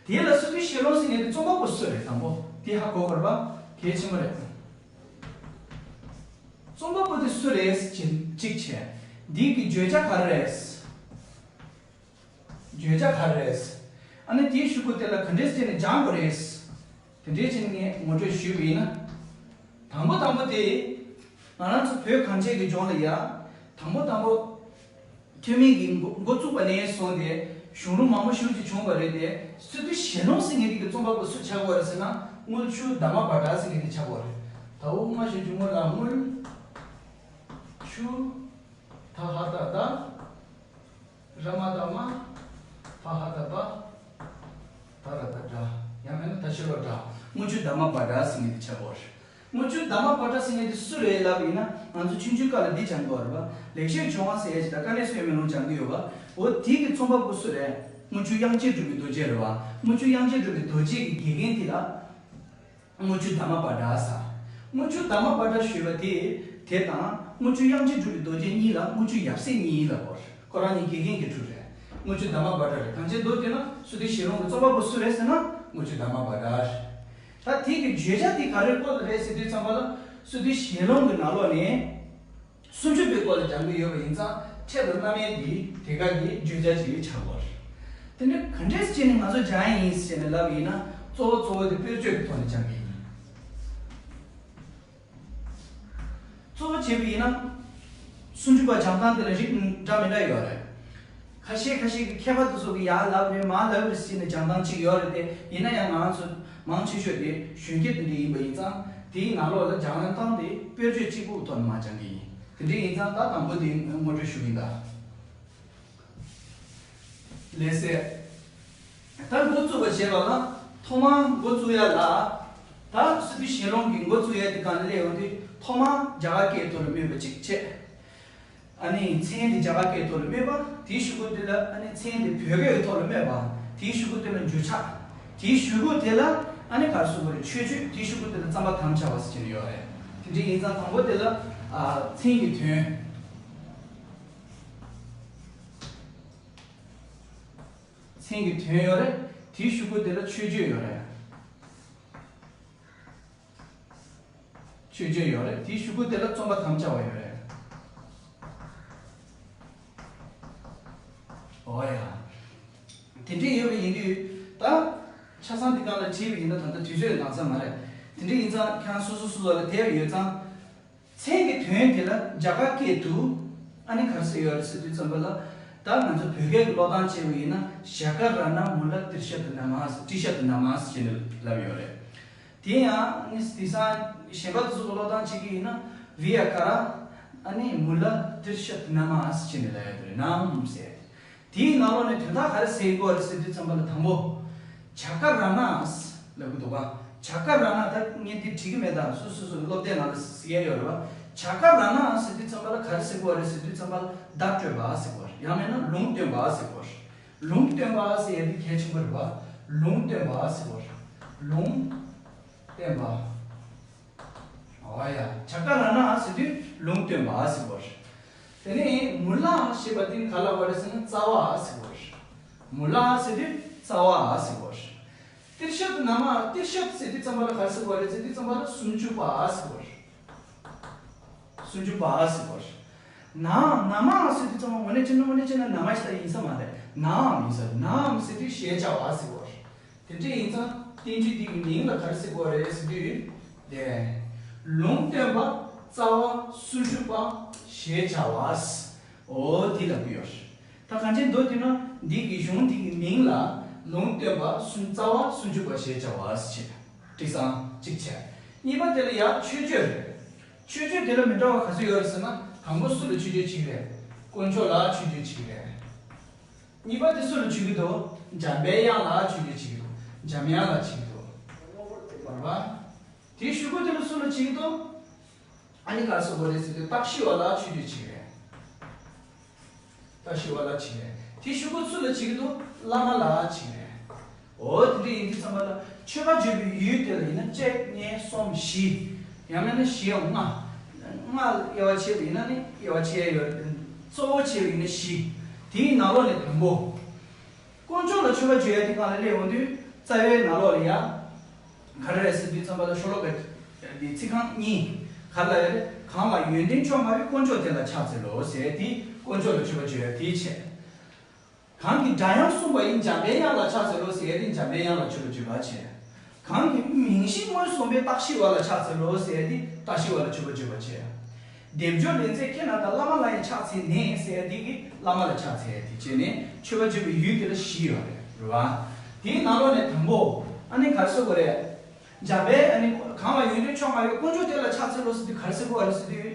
དེ་ལ་སི་ཏུ་ཞལ་ལུང་ཟེར་མཁན་དེ་རྩོམ་པ་པོ་སུ་རེད། དང་པོ་དེ་ཧ་གོ་དགོས་པ་གལ་ཆེན་པོ་རེད། རྩོམ་པ་པོ་དེ་སུ་རེད་ཅེས་གཅིག་བྱས། འདི་གི་བརྗོད་བྱ་ག་རེ་རེད། བརྗོད་བྱ་ག་རེ་རེད། ཨ་ནི་དེའི་གཞུག་གུ་དེ་ལ་ག་འདྲས་བྱས་ནས་སྦྱང་དགོས་རེད། དེ་འདྲས་བྱས་ནས་ངས་ངོ་སྤྲོད་ཞུས་པ་ཡིན་ན། དང་པོ་དང་པོ་དེ། ང་རང་ཚོ་བོད་གངས་ཅན་གྱི་ལྗོངས་ལ་ཡ། དང་པོ་དང་པོ། ཐོན་མིའི་གི་འགོ་འགོ་བཙུགས་པ་ནས་བཟུང་སྟེ་གཞུང་ལུགས་མང་པོ་ཞེ་པོ་ཅིག་བྱུང་བ་རེད་དེ། སི་ཏུ་ཞལ་ལུང་ཟེར་མཁན་དེ་གི་རྩོམ་པ་པོ་སུ་ཆགས་ཀྱི་ཡོད་རེད་ཟེར་ན། དངུལ་ཆུ་དྷརྨ་བྷ་དྲ་ཟེར་མཁན་དེ་ཆགས་ཀྱི་ཡོད་རེད། ད་འོ་སྔ་ཕྱི་གཅིག་མོ་ལ་དངུལ་ཆུ་ད་ཧ་ད་ད། ར་མ་ད་མ། བ་ཧ་ད་བ། ད་ར་ད་དྲ། ཡང་མིན་ན་ད་ཤི་ལོ་དྲ། དངུལ་ཆུ་དྷརྨ་བྷ་དྲ་ཟེར་མཁན་དེ་ཆགས་ཀྱི་ཡོད་རེད། དངུལ་ཆུ་དྷརྨ་བྷ་དྲ་ཟེར་མཁན་དེ་སུ་རེད་ལབ་པ་ཡིན་ན། ང་ཚོ་ཆུང་ཆུང་སྐབས་ལ་འདི་སྦྱང་གི་ཡོད་རེད་པ། ལེགས་བཤད་ལྗོན་དབང་ཟེར་ཡ་ཅིག་དང་དཀའ་གནད་གསལ་བའི་མེ་ལོང་སྦྱང་གི་ཡོད་པ། འོ་དེ་གི་རྩོམ་པ་པོ་སུ་རེད། དངུལ་ཆུ་དབྱངས་ཅན་གྲུབ་པའི་རྡོ་རྗེ་རེད་པ། དངུལ་ཆུ་དབྱངས་ཅན་གྲུབ་པའི་རྡོ་རྗེ་གི་དགེ་རྒན་དེ་ལ། དངུལ་ཆུ་དྷརྨ་བྷ་དྲ་ཟེར། དངུལ་ཆུ་དྷརྨ་བྷ་དྲ་ཞུས་པ་དེ། དེ་དང་དངུལ་ཆུ་དབྱངས་ཅན་གྲུབ་པའི་རྡོ་རྗེ་གཉིས་ལ་དངུལ་ཆུ་ཡབ་སྲས་གཉིས་ལབ་ཀྱི་ཡོད་རེད། ཁོ་རང་གཉིས་དགེ་རྒན་གྱི་འཁྲུལ་རེད། དངུལ་ཆུ་དྷརྨ་བྷ་དྲ་རེད། གངས་ཅན་མདོ་དེ་ན་སི་ཏུ་ཞལ་ལུང་གི་རྩོམ་པ་པོ་སུ་རེད་ཟེར་ན། དངུལ་ཆུ་དྷརྨ་བྷ་དྲ་རེད། ད་དེ་གི་བརྗོད་བྱ་དེ་ག་རེའི་སྐོར་ལ་རེད་ཟེར་དུས་ཙམ་པ་ལ། སི་ཏུ་ཞལ་ལུང་གི་ནང་ལོགས་ནས། སུམ་ཅུ་པའི་སྐོར་ལ་སྦྱང་གི་ཡོད་པ་ཡིན་ཙང་། འཕྲལ་དུ་བླ་མའི་འདི་དེ་ག་གི་བརྗོད་བྱ་ཅིག་ཆགས་པ་རེད། དེ་འདྲ་ག་འདྲས་བྱས་ནས་ང་ཚོ་སྦྱང་ཡ་ཡིན་ཟེར་ནས་ལབ་པ་ཡིན་ན། གཙོ་བོ་གཙོ་བོ་དེ་དཔེར་བརྗོད་ཀྱི་ཐོག་ནས་སྦྱང་གི་ཡིན། གཙོ་བོ་བྱས་པ་ཡིན་ན། སུམ་ཅུ་པ་སྦྱང་སྟངས་དེ་ལ་རིགས་འདྲ་མི་འདྲ་ཡོད་རེད། ཁ་ཤས་ཁ་ཤས་ཀྱིས་མཁས་པ་དེ་ཚོ་གིས་ཡར་ལབ་རེད་མར་ལབ་རེད་ཟེར་ནས་སྦྱང་སྟངས་གཅིག་ཡོད་རེད་དེ། ཡིན་ན་ཡང་ང་ཚོ་མང་ཆེ་ཤོས་དེ་གཞོན་སྐྱེས་དེ་འདྲ་ཡིན་པ་ཡིན་ཙང་། དེའི་ནང་ལོགས་ལ་སྦྱང་ལེན་སྟངས་དེ་དཔེར་བརྗོད་གཅིག་པུའི་ཐོག་ནས་མར་སྦྱང་གི་ཡིན། དེ་འདྲ་ཡིན་ཙང་ད་དང་པོ་དེ་ངོ་སྤྲོད་ཞུ་གི་ཡིན་ད། ལགས་སེ། ད་འགོ་བཙུགས་པ་བྱས་པ་ལ། ཐོག་མར་འགོ་བཙུགས་ཡ་ལ། ད་སི་ཏུ་ཞལ་ལུང་གི་འགོ་བཙུགས་ཡ་དེ་གང་ལ་སླེབས་ཡོང་དུས། ཐོག་མར་རྒྱ་གར་སྐད་ཐོག་ལ་སྨོས་པ་གཅིག་བྱས། ཨ་ནི་མཚན་དེ་རྒྱ་གར་སྐད་ཐོག་ལ་སྨོས་པ། དེའི་གཞུག་གུ་དེ་ལ་ཨ་ནི་མཚན་དེ་བོད་སྐད་ཀྱི་ཐོག་ལ་སྨོས་པ། དེའི་གཞུག་གུ་དེ་ལ་འགྱུར་ཕྱག་དེའི་གཞུག་གུ་དེ་ལ་ཨ་ནི་ག་རེ་ཟེར་དགོས་རེད། མཆོད་བརྗོད། དེའི་གཞུག་གུ་དེ་ལ་རྩོམ་པར་དམ་བཅའ་བ་ཟེར་གྱི་ཡོད་རེད། དེ་འདྲ་ཡིན་ཙང་དང་པོ་དེ་ལ། ཨ། མཚན་གྱི་དོན། མཚན་གྱི་དོན་ཡོད་རེད། དེའི་གཞུག་གུ་དེ་ལ་མཆོད་བརྗོད་ཡོད་རེད། མཆོད་བརྗོད་ཡོད་རེད། དེའི་གཞུག་གུ་དེ་ལ་རྩོམ་པར་དམ་བཅའ་བ་ཡོད་རེད། འོ་ཡ། དེ་འདྲ་ཡོད་པ་ཡིན་དུས། ད་ཆ་ཚང་འདི་སྒང་ལ་བྲིས་པ་ཡིན་ན་ད་ལྟ་དུས་ཚོད་ནང་ཚང་མ་རེད། དེ་འདྲ་ཡིན་ཙང་ཁྱེད་རང་སོ་སོ་སོ་སོ་ལ་དེབ་ཡོད་ཙང་། མཚན་གྱི་དོན་དེ་ལ་རྒྱ་གར་སྐད་དུ། ཨ་ནི་ག་རེ་ཟེར་ཡོད་རེད་ཟེར་དུས་ཙམ་པ་ལ། ད་ང་ཚོ་བོད་སྐད་ཀྱི་ཀློག་སྟངས་བྱས་པ་ཡིན་ན། ཞ་ཀ་ར་ཎ་མུ་ལ་ཏྲི་ཤ་ཏུ་ན་མ། ཏྲི་ཤ་ཏུ་ན་མ་ཟེར་ནས་ལབ་ཡོད་རེད། དེ་ཡང་ནི་དེང་སང་གཞན་པ་དེ་ཚོ་གི་ཀློག་སྟངས་བྱེད་ཀྱི་ཡིན་ན། བི་ཡ་ཀ་ར། ཨ་ནི་མུ་ལ་ཏྲི་ཤ་ཏུ་ན་མ་ཟེར་ནས་ལབ་ཡོད་རེད། ནམ་ཟེར། དེའི་ནང་ལོགས་ནས་དོན་དག་ག་རེ་ཟེར་དགོས་རེད་ཟེར་དུས་ཙམ་པ་ལ་དང་པོ། ཇ་ཀ་ར་ཎ་ལབ་ཀྱི་འདུག་ག་ཇ་ཀ་ར་ཎ། ད་ངས་འདི་བྲིས་ཀྱི་མེད། ད་སོ་སོ་སོ་སློབ་དེབ་ནང་ལ་གཟིགས་ཡ་ཡོད་རེད་པ། ཇ་ཀ་ར་ཎ་ཟེར་དུས་ཙམ་པ་ལ་ག་རེ་ཟེར་དགོས་རེད་ཟེར་དུས་ཙམ་པ་ལ་བརྡ་སྤྲོད་པ་ཟེར་དགོས་རེད། ཡང་མིན་ན་ལུང་སྟོན་པ་ཟེར་དགོས་རེད། ལུང་སྟོན་པ་ཟེར་ཡ་འདི་གལ་ཆེན་པོ་རེད་པ། ལུང་སྟོན་པ་ཟེར་དགོས་རེད། ལུང་སྟོན་པ། འོ་ཡ། ཇ་ཀ་ར་ཎ་ཟེར་དུས་ལུང་སྟོན་པ་ཟེར་དགོས་རེད། དེ་ནས་མུ་ལ་ཞེས་པ་དེ་ག་ལ་གོ་རེད་ཟེར་ན་རྩ་བ་ཟེར་དགོས་རེད། མུ་ལ་ཟེར་དུས་རྩ་བ་ཟེར་དགོས་རེད། ཏྲི་ཤ་ཏུ་ན་མ། ཏྲི་ཤ་ཟེར་དུས་ཙམ་པ་ལ་ག་རེ་ཟེར་དགོས་རེད་ཟེར་དུས་ཙམ་པ་ལ་སུམ་ཅུ་པ་ཟེར་དགོས་རེད། སུམ་ཅུ་པ་ཟེར་དགོས་རེད། ན། ན་མ་ཟེར་དུས་ཙམ་པ་དངོས་གནས་བྱས་ན། དངོས་གནས་བྱས་ན་ན་མ་ཞིག་ད་ཡིན་ས་མ་རེད། ནའམ་ཡིན་ས་རེད། ནའམ་ཟེར་དུས་ཞེས་བྱ་བ་ཟེར་དགོས་རེད། དེ་འདྲ་ཡིན་ཙང་བསྟན་བཅོས་འདི་གི་མིང་ལ་ག་རེ་ཟེར་དགོས་རེད་ཟེར་དུས། དེ། ལུང་སྟོན་པ་རྩ་བ་སུམ་ཅུ་པ་ཞེས་བྱ་བ། འོ་དེ་ལབ་ཀྱི་ཡོད་རེད། ད་གངས་ཅན་མདོ་དེ་ན་འདི་གི་གཞུང་འདི་གི་མིང་ལ་ལུང་སྟོན་པ་སུམ། རྩ་བ་སུམ་ཅུ་པ་ཞེས་བྱ་བ་ཞེས་བྲིས་ཙང་གཅིག་བྱས། གཉིས་པ་དེ་ལ་ཡང་མཆོད་བརྗོད་རེད། མཆོད་བརྗོད་དེ་ལ་མི་འདྲ་བ་ག་ཚོད་ཡོད་རེད་ཟེར་ན། དང་པོ་སུ་ལ་མཆོད་བརྗོད་བྱེད་ཀྱི་རེད། དཀོན་མཆོག་ལ་མཆོད་བརྗོད་བྱེད་ཀྱི་རེད། གཉིས་པ་དེ་སུ་ལ་མཆོད་ཀྱི་འདུག་འཇམ་པའི་དབྱངས་ལ་མཆོད་བརྗོད་བྱེད་ཀྱི་འདུག་འཇམ་དབྱངས་ལ་བྱེད་ཀྱི་འདུག་རེད་པ། དེའི་གཞུག་གུ་དེ་ལ་སུ་ལ་བྱེད་ཀྱི་འདུག་ཨ་ནི་ག་རེ་ཟེར་དགོས་རེད་ཟེར་དུས་རྟག་ཤི་བ་ལ་མཆོད་བརྗོད་བྱེད་ཀྱི་རེད། རྟག་ཤི་བ་ལ་བྱེད་ཀྱི་རེད། དེའི་གཞུག་གུ་སུ་ལ་བྱེད་ཀྱི་འདུག་བླ་མ་ལ་བྱེད་ཀྱི་རེད། འོ་དེ་འདྲ་ཡིན་དུས་ཙམ་པ་ལ་མཆོད་པ་བརྗོད་པའི་ཡུལ་དེ་ལ་ཡིན་ན་གཅིག་གཉིས་གསུམ་བཞི། ཡང་མིན་ན་བཞི་ཡང་ལྔ། ལྔ་དབྱེ་བ་ཕྱེ་བ་ཡིན་ན་ནི་དབྱེ་བ་ཕྱེ་ཡ་ཡོད་རེད། གཙོ་བོ་ཕྱེ་བ་ཡིན་ན་བཞི། དེའི་ནང་ལོགས་ནས་དང་པོ། དཀོན་མཆོག་ལ་མཆོད་པ་བརྗོད་ཡ་དེ་སྒང་ལ་སླེབས་ཡོང་དུས་རྩ་བའི་ནང་ལོགས་ལ་ཡ། ག་རེ་རེད་ཟེར་དུས་ཙམ་པ་ལ་ཤོ་ལོ་ཀ་འདི་ཚིག་རྐང་གཉིས། ག་རེ་ལབ་ཡོད་རེད། གང་ལ་ཡོན་ཏན་མཆོག་མངའ་བའི་དཀོན་མཆོག་དེ་ལ་ཕྱག་འཚལ་ལོ་ཟེར་དེ། དཀོན་མཆོག་ལ་མཆོད་པ་བརྗོད་ཡ་དེའི་ཆེད། གང་གིས་སྒྲ་དབྱངས་གསུངས་པ་ཡིས། འཇམ་པའི་དབྱངས་ལ་ཕྱག་འཚལ་ལོ་ཟེར་ཡ་དེ་འཇམ་པའི་དབྱངས་ལ་མཆོད་པ་བརྗོད་པ་བྱས། གང་གིས་མིང་གཞི་སྔོན་སོང་པའི་རྟག་ཞི་བ་ལ་ཕྱག་འཚལ་ལོ་ཟེར་ཡ་དེ་རྟག་ཞི་བ་ལ་མཆོད་པ་བརྗོད་པ་བྱས། སྡེབ་སྦྱོར་ལེན་ཚད་ཁྱེད་རྣམས་དང་བླ་མ་ལ་ཡང་ཕྱག་འཚལ་ནས་ཟེར་ཡ་དེ་གིས་བླ་མ་ལ་ཕྱག་འཚལ་ཡ་དེ་བྱས་ནས་མཆོད་པ་བརྗོད་པའི་ཡུལ་དེ་ལ་བཞི་ཡོད་རེད། རེད་བ། དེའི་ནང་ལོགས་ནས་དང་པོ་ཨ་ནི་ག་རེ་ཟེར་དགོས་རེད། འཇམ་པའི་ཨ་ནི་གང་ལ་ཡོན་ཏན་མཆོག་མངའ་བའི་དཀོན་མཆོག་དེ་ལ་ཕྱག་འཚལ་ལོ་ཟེར་དུས་ག་རེ་ཟེར་དགོས་རེད་ཟེར་དུས།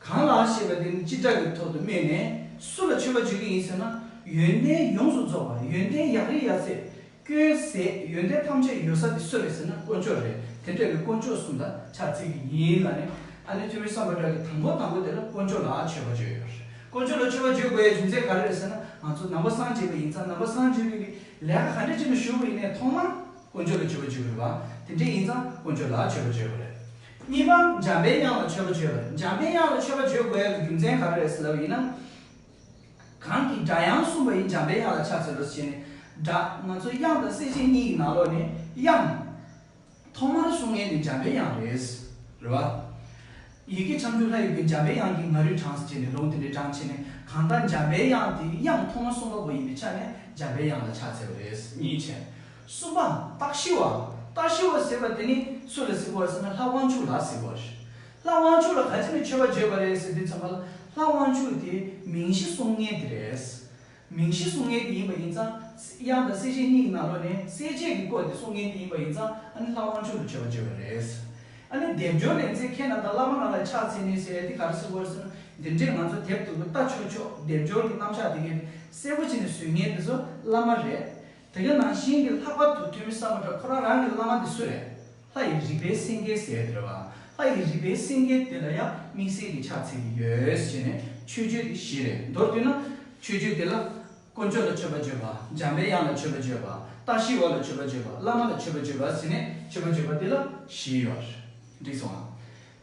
གང་ལ་ཞེས་པ་དེ་ནི་སྤྱི་སྒྲ་གི་ཐོག་ཏུ་སྨྲས་ནས་སུ་ལ་མཆོད་པ་བརྗོད་ཀྱི་ཡིན་ཟེར་ན། ཡོན་ཏན་ཡོངས་སུ་རྫོགས་པ། ཡོན་ཏན་ཡག་རིགས་ཡག་ཚད། སྐྱོན་ཟད། ཡོན་ཏན་ཐམས་ཅད་ཡོད་ས་དེ་སུ་རེད་ཟེར་ན་དཀོན་མཆོག་རེད། དེ་འདྲ་བའི་དཀོན་མཆོག་གསུམ་ལ་ཕྱག་འཚལ་གྱི་ཡིན་ལབ་ནས་ཨ་ནི་ཐོན་མི་སམ་བྷོ་ཊ་གི་དང་པོ་དང་པོ་དེ་ལ་དཀོན་མཆོག་ལ་མཆོད་པ་བརྗོད་ཡོད་རེད། དཀོན་མཆོག་ལ་མཆོད་པ་བརྗོད་དགོས་ཡའི་རྒྱུ་མཚན་ག་རེ་རེད་ཟེར་ན། ང་ཚོ་ནང་པ་སངས་རྒྱས་པ་ཡིན་ཙང་། ནང་པ་སངས་རྒྱས་པའི་ལས་ཀ་ག་འདྲ་ཅིག་ལ་ཞུགས་པ་ཡིན་ནའི་ཐོག་མར་དཀོན་མཆོག་ལ་མཆོད་པ་བརྗོད་དགོས་རེད་བ། དེ་འདྲ་ཡིན་ཙང་དཀོན་མཆོག་ལ་མཆོད་པ་བརྗོད་དགོས་རེད། གཉིས་པ། འཇམ་པའི་དབྱངས་ལ་མཆོད་པ་བརྗོད་པ། འཇམ་པའི་དབྱངས་ལ་མཆོད་པ་བརྗོད་དགོས་ཡ་གི་རྒྱུ་མཚན་ག་རེ་རེད་ཟེར་ལབ་ཡིན་ན། གང་གིས་སྒྲ་དབྱངས་གསུངས་པ་ཡིས། འཇམ་པའི་དབྱངས་ལ་ཕྱག་འཚལ་ལོ་ཟེར་ནས། སྒྲ། ང་ཚོ་དབྱངས་དང་གསལ་བྱེད་གཉིས་ཀྱི་ནང་ལོགས་ནས་དབྱངས་ཐོག་མར་གསུང་མཁན་དེ་འཇམ་པའི་དབྱངས་རེད། རེད་བ། ཡི་གེ་ཕྱམ་བཅུ་ལྷ་ཡི་གུ་འཇམ་པའི་དབྱངས་ཀྱིས་ང་རོས་དྲངས་ཟེར་བྱས་ནས་ལུང་དེ་འདྲའི་དྲངས་བྱས་ནས། གང་ལྟར་འཇམ་པའི་དབྱངས་དེ་དབྱངས་ཐོག་མར་གསུངས་པ་པོ་ཡིན་པའི་ཆ་ནས་འཇམ་པའི་དབྱངས་ལ་ཕྱག་འཚལ་བ་རེད། གཉིས་བྱས། གསུམ་པ། རྟག་ཞི་བ། རྟག་ཞི་བ་ཟེར་བ་དེ་ནི་སུ་ལ་ཟེར་དགོས་རེད་ཟེར་ན། ལྷ་དབང་ཕྱུག་ལ་ཟེར་དགོས་རེད། ལྷ་དབང་ཕྱུག་ལ་ག་ཅི་ནས་མཆོད་པ་བརྗོད་པ་རེད་ཟེར་དུས་ཙམ་པ་ལ། ལྷ་དབང་ཕྱུག་དེ་མིང་གཞི་གསུང་མཁན་དེ་རེད། མིང་གཞི་གསུང་མཁན་དེ་ཡིན་པ་ཡིན་ཙང་། དབྱངས་དང་གསལ་བྱེད་གཉིས་ཀྱི་ནང་ལོགས་ནས་གསལ་བྱེད་ཀྱི་སྐོར་དེ་གསུང་མཁན་དེ་ཡིན་པ་ཡིན་ཙང་། ཨ་ནི་ལྷ་དབང་ཕྱུག་ལ་མཆོད་པ་བརྗོད་པ་རེད། ཨ་ནི་སྡེབ་སྦྱོར་ལེན་ཚད་ཁྱེད་རྣམས་དང་བླ་མ་ལ་ཕྱག་འཚལ་ནས་ཟེར་ཡ་དེ་ག་རེ་ཟེར་དགོས་རེད་ཟེར་ན། འདི་འདྲའི་ང་ཚོ་དེབ་ཐེར་དུ་ལྟ་ཆོག་ཆོག་སྡེབ་སྦྱོར་གྱི་རྣམ་གཞག་དེ་གས་གསལ་པོ་བྱས་ནས་བཟོ་མཁན་དེ་ཚོ་བླ་མ་རེད། དེ་ག་ནང་བཞིན་གྱི་ལྷག་པར་དུ་ཐོན་མི་སམ་བྷོ་ཊ་ཁོ་རང་རང་གི་བླ་མ་དེ་སུ་རེད། ལྷ་ཡི་རིག་པའི་སེང་གེ་ཟེར་དེ་རེད་བ། ལྷ་ཡི་རིག་པའི་སེང་གེ་དེ་ལ་ཡང་དམིགས་བསལ་གྱི་ཕྱག་འཚལ་གྱི་ཡོད་ཟེར་ནས་མཆོད་བརྗོད་དེ་བཞི་རེད། མདོར་བསྡུས་ན་མཆོད་བརྗོད་དེ་ལ་དཀོན་མཆོག་ལ་མཆོད་པ་བརྗོད་པ། འཇམ་པའི་དབྱངས་ལ་མཆོད་པ་བརྗོད་པ། རྟག་ཞི་བ་ལ་མཆོད་པ་བརྗོད་པ། བླ་མ་ལ་མཆོད་པ་བརྗོད་པ་ཟེར་ནས་མཆོད་པ་བརྗོད་པ་དེ་ལ་བཞི་ཡོད་རེད། འགྲིག་སོང་ཨ།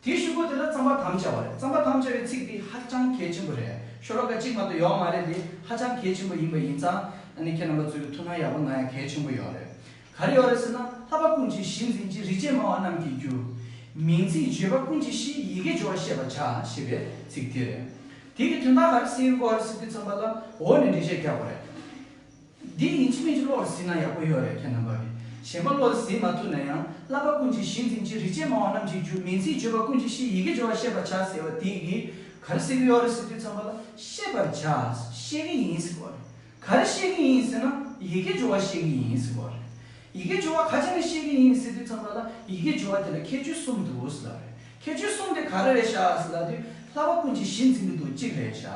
དེའི་གཞུག་གུ་དེ་ལ་རྩོམ་པར་དམ་བཅའ་བ་རེད། རྩོམ་པར་དམ་བཅའ་བའི་ཚིག་འདི་ཧ་ཅང་གལ་ཆེན་པོ་རེད། ཤོ་ལོ་ཀ་གཅིག་མ་གཏོགས་ཡོད་མ་རེད། འདི་ཧ་ཅང་གལ་ཆེན་པོ་ཡིན་པ་ཡིན་ཙང་། ཨ་ནི་ཁྱེད་རྣམ་པ་ཚོས་ཐུགས་སྣང་ཡག་པོ་གནང་ཡ་གལ་ཆེན་པོ་ཡོད་རེད། ག་རེ་ཡོད་རེད་ཟེར་ན། ལྷག་པ་ཀུན་གྱི་གཞི་འཛིན་ཅིང་། རིག་བྱེད་སྨྲ་བ་རྣམས་ཀྱི་རྒྱུ། མིང་ཚིག་བརྗོད་པ་ཀུན་གྱི་གཞི། ཡི་གེ་སྦྱོར་བ་ཤེས་པར་བྱ། ཞེས་པའི་ཚིག་དེ་རེད། དེ་གི་དོན་དག་ག་རེ་ཟེར་དགོས་རེད་ཟེར་དུས་ཙམ་པ་ལ། འོག་ནས་འགྲེལ་བཤད་རྒྱག་དགོས་རེད། འདི་ཡིན་གཅིག་མིན་གཅིག་བློར་ཟིན་ན་ཡག་པོ་ཡོད་རེད། ཁྱེད་རྣམ་པ་གིས་གཞན་པ་བློར་ཟིན་མ་ཐུབ་ན་ཡང་། ལྷག་པ་ཀུན་གྱི་གཞི་འཛིན་ཅིང་། རིག་བྱེད་སྨྲ་བ་རྣམས་ཀྱི་རྒྱུ། མིང་ཚིག་བརྗོད་པ་ཀུན་གྱི་གཞི། ཡི་གེ་སྦྱོར་བ་ཤེས་པར་བྱ་ཟེར་བ་དེ་གིས་ག་རེ་ཟེར་གྱི་ཡོད་རེད་ཟེར་དུས་ཙམ་པ་ལ། ཤེས་པར་བྱ། ཤེས་ཀྱི་ཡིན་ཟེར་བ་རེད། ག་རེ་ཤེས་ཀྱི་ཡིན་ཟེར་ན། ཡི་གེ་སྦྱོར་བ་ཤེས་ཀྱི་ཡིན་ཟེར་བ་རེད། ཡི་གེ་སྦྱོར་བ་ག་ཅི་ནས་ཤེས་ཀྱི་ཡིན་ཟེར་དུས་ཙམ་པ་ལ། ཡི་གེ་སྦྱོར་བ་དེ་ལ་ཁྱད་ཆོས་གསུམ་འདུག་ཟེར་ལབ་རེད། ཁྱད་ཆོས་གསུམ་དེ་ག་རེ་རེད་ཤག་ཟེར་ལབ་དུས། ལྷག་པ་ཀུན་གྱི་གཞི་འཛིན་གྱི་འདུག་གཅིག་རེད་ཤག།